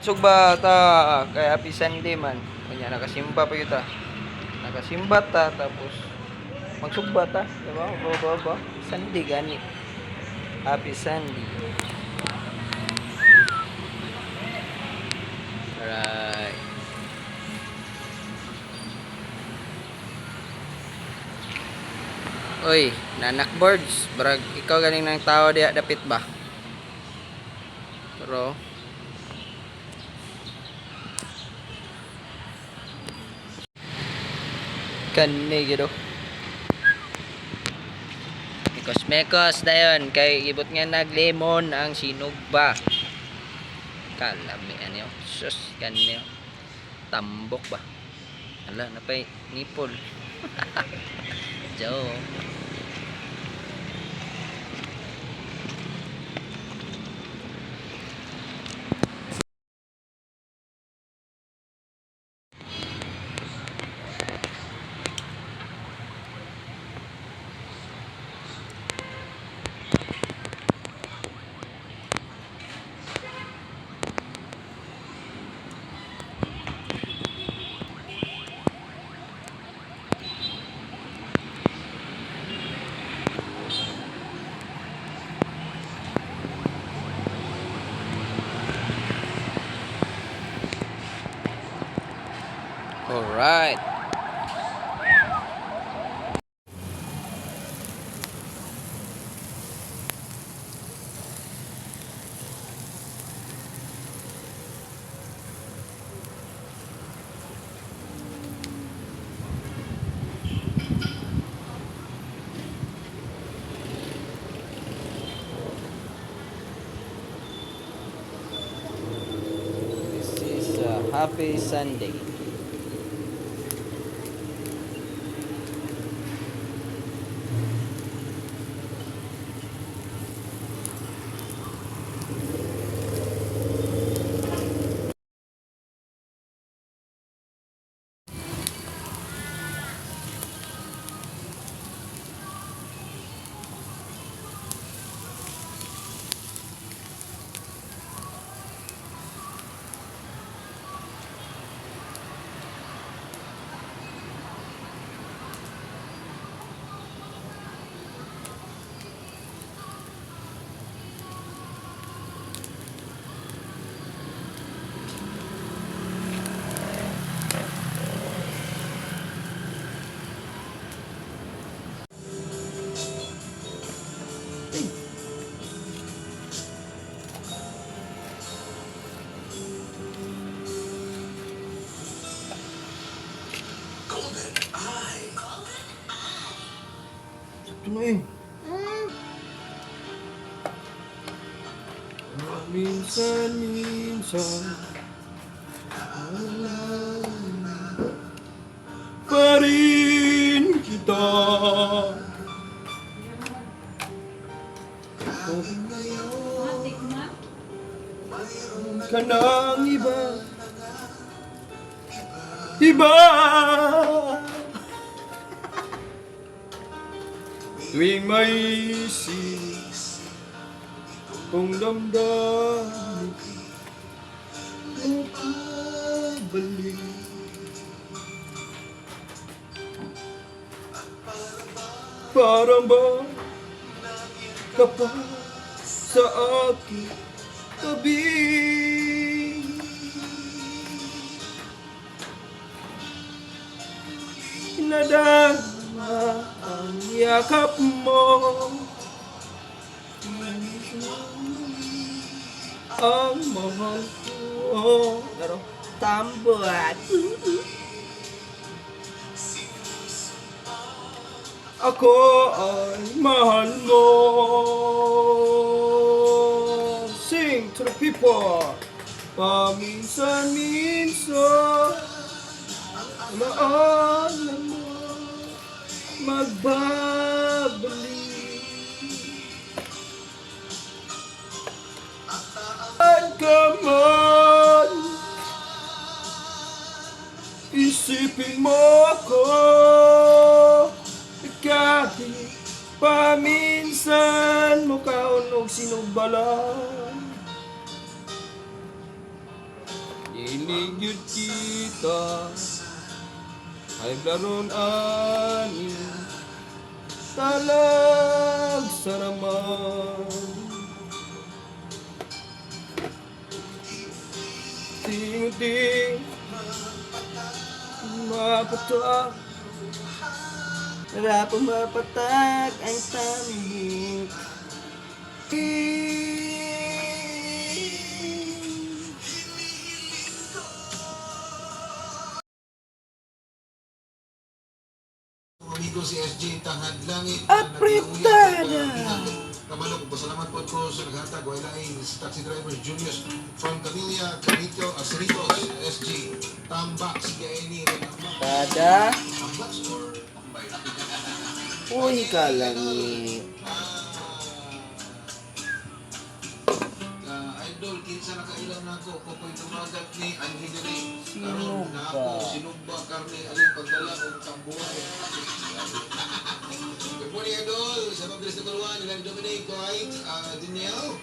Sugba ta kay happy Sunday man. Kanya nakasimba pa gyud ta. Nakasimba ta tapos magsugba ta, di ba? Ba ba ba. Sunday gani. Happy Sunday. Alright. Oy, nanak boards, brag ikaw ganing nang tao diha dapit ba? Pero kani gyud oh. Mekos mekos dayon kay ibot nga naglemon ang sinugba. Kalami ani oh. Sus kani oh. Tambok ba? Ala napay nipol. Joe. Alright. This is a happy Sunday. Ito na eh. Minsan, minsan, alala pa rin kita. Kahit ngayon, mayroon na Ka ng iba. Iba! Tuwing may isip kong damdamin pabalik. Parang ba ka pa sa aking tabi? Nadarama ang yakap mo, ang mahal ko. Pero, tambuat. Ako ay mahal mo. Sing to the people. Paminsan-minsan, maala mo, magbabalik. Saan ka man, isipin mo ako kahit paminsan mukaon og sinugba lang. Dili gyud kita ay blaron ani talag saraman. Ting-ting mapatak. Tara, pumapatak ang tamik. Amigo si SJ Tangad Langit. Apretada! Kabalo ko pasalamat po ko sa naghatag way lain sa taxi driver Julius from Camilla Carito Asritos SG Tambak si Gaeni Tambak. Tada. Tambak or Tambay. Uy, kalangit. Ah, idol, kinsa nakailam nako ko ko'y dumagat ni Anhi diri. Sino Karon na ba? ako sinugba karne alin pagdala og tambuhay. Good morning, idol. Sa Pagres na Kulwan, Ilan Dominic, White, Danielle.